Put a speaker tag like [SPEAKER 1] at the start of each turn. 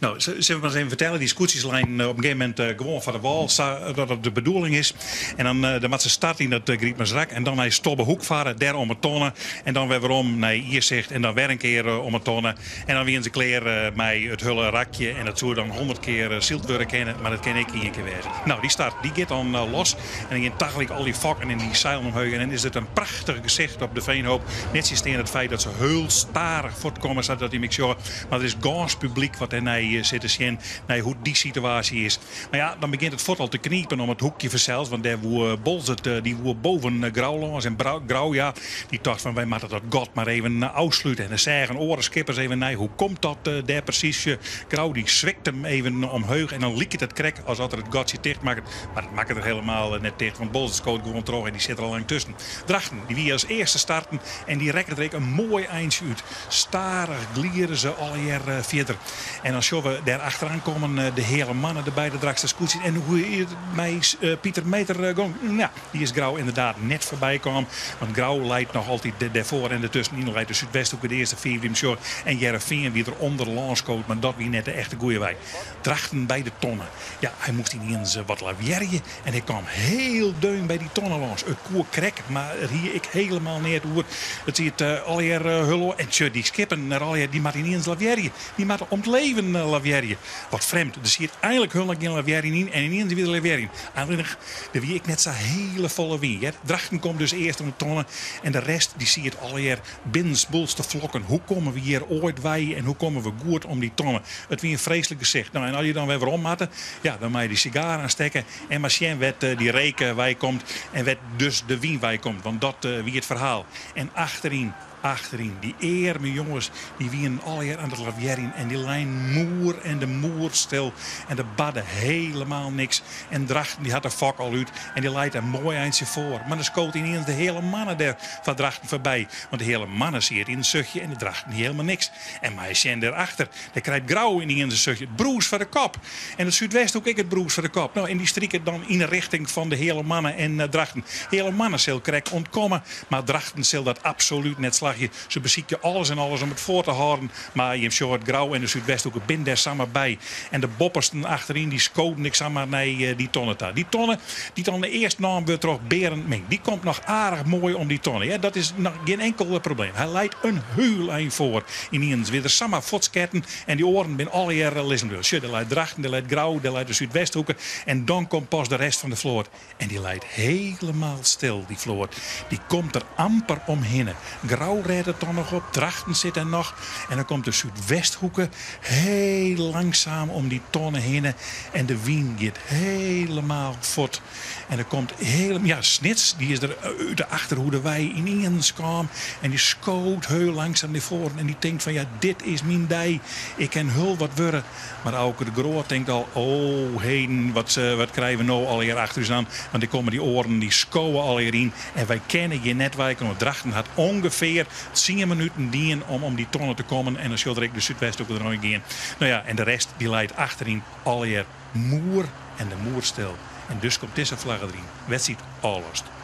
[SPEAKER 1] No, sille we mar ris even fertelle, dy skûtsjes leinen op in gegeven momint gewoan foar de wâl, sa dat it de bedoeling is. En dan dan moat se starte yn dat Grytmansrak en dan nei Stobbehoek farre, dêr om 'e tonne. En dan wer werom nei Iersicht en dan wer in kear om 'e tonne. En dan wiene se klear mei it hiele rakje en dat soe dan 100 kear syld wurde kinne, mar dat kin ek ien kear wêze. No, dy start dy giet dan los en dan gean tagelyk al dy fokken en dy seilen omheech en dan is it in prachtich gesicht op de Veenhoop. Nettsjinsteande it feit dat se hiel stadich fuortkomme sadat dy 'm ek sjogge, mar der is gâns publyk wat dêrnei sit te sjen nei hoe't dy situaasje is. Mar ja, dan begjint it fuort al te knipen om it hoekje fansels, want dêr woe Boalsert, dy woe boven Grou lâns en Grou, ja, dy tocht fan wy moatte dat gat mar even ôfslute. En dan seagen oare skippers even nei, hoe komt dat dêr presys? Grou dy swikt him even omheech en dan liket it krekt as at er it gatsje ticht makket, mar dat makket er helemaal net ticht, want Boalsert skoot gewoan troch en dy sit der al lang tusken. Drachten, dy wie as earste starten en dy rekket der ek in moai eintsje út. Stadich gliere se allegear fierder. En dan sjogge we dêr achteraan kommen de heale mannen, de beide Drachtster skûtsjes. En hoe is it mei Pieter Meeter gong? Nou, dy is Grou ynderdaad net foarby kaam. Want Grou leit noch altyd dêrfoar en dertuskenyn leit de Súdwesthoeke, de earste fiif dy't 'm sjogge. En Hearrenfean wie der ûnder lâns skood, mar dat wie net de echte goeie wei. Drachten by de tonne. Ja, hy moast yniens wat lavearje en hy kaam hiel deun by dy tonne lâns. It koe krekt, mar er hie ek helemaal neat oer. It siet allegear hullo. En tsje, dy skippen allegear, dy moatte yniens lavearje. Dy moatte om 't leven lavearje. Wat frjemd, der siet eigenlik hielendal gjin lavearjen yn en yniens wie der lavearjen. Allinnich, der wie ek net sa hele folle wyn, hear. Drachten komt dus earst oan de tonne en de rest dy siet allegear binnensbols te flokken. Hoe komme we hjir oait wei en hoe komme we goed om dy tonne? It wie in freeslik gesicht. No, en as je dan wer werom moatte, ja, dan mei je dy sigaar aanstekke en mar sjen wêr't dy reek wei komt en wêr't dus de wyn wei komt, want dat wie it ferhaal. En achteryn, achteryn, dy earme jonges, dy wienen allegear oan it lavearjen en dy leinen moer en de moer stil en der barde helemaal niks. En Drachten dy hat de fok al út en dy leit in moai eintsje foar. Mar dan skoot yniens de heale manne der foar Drachten foarby. Want de heale manne siet yn in suchtje en de Drachten hie helemaal niks. En mei sjen dêrachter, dêr krijt Grou yniens in suchtje, it brûs foar de kop. En it Súdwesthoek ek it brûs foar de kop. No, en dy strike dan yn 'e richting fan de heale manne en Drachten. Heale manne sil krekt ûntkomme, mar Drachten sil dat absolút net slagje. Se besykje alles en alles om it foar te hâlden, mar jim sjogge it, Grou en de Súdwesthoeke binne dêr samar by. En de boppesten achteryn dy skoden ek samar nei dy tonne ta. Dy tonne dy't dan earst naam wurdt troch Berend Mink, dy komt noch aardich moai om dy tonne. Ja, dat is noch gjin inkel probleem. Hy leit in hiel ein foar. Yniens wie er samar fuortsketten en dy oaren binne allegearre lizzen bleaun. Sjoch, dêr leit Drachten, dêr leit Grou, dêr leit de Súdwesthoeke en dan komt pas de rest fan de float. En dy leit helemaal stil, dy float. Dy komt der amper omhinne. Grou rêdt it dan noch op, Drachten sit der noch. En dan komt de Súdwesthoeke heel langsaam om dy tonne hinne. En de wyn giet helemaal fuort. En der komt heel, ja, Snits, dy is der út de achterhoede wei yniens kaam. En dy skoot heel langsaam nei foaren. En dy tinkt fan, ja, dit is myn dei. Ik kin hiel wat wurde. Mar Auke de Groot tinkt al, oh heden, wat, wat krije we no allegear achter ús aan? Want der komme dy oaren, dy skowe allegear yn en wy kinne hjir net weikomme. Drachten hat ûngefear tsien minuten dien om om dy tonne te kommen en dan sil der ek de Súdwesthoeke der noch gean. No ja, en de rest dy leit achteryn allegear moer en de moer stil. En dus komt dizze flagge deryn. Wedstriid ôflost.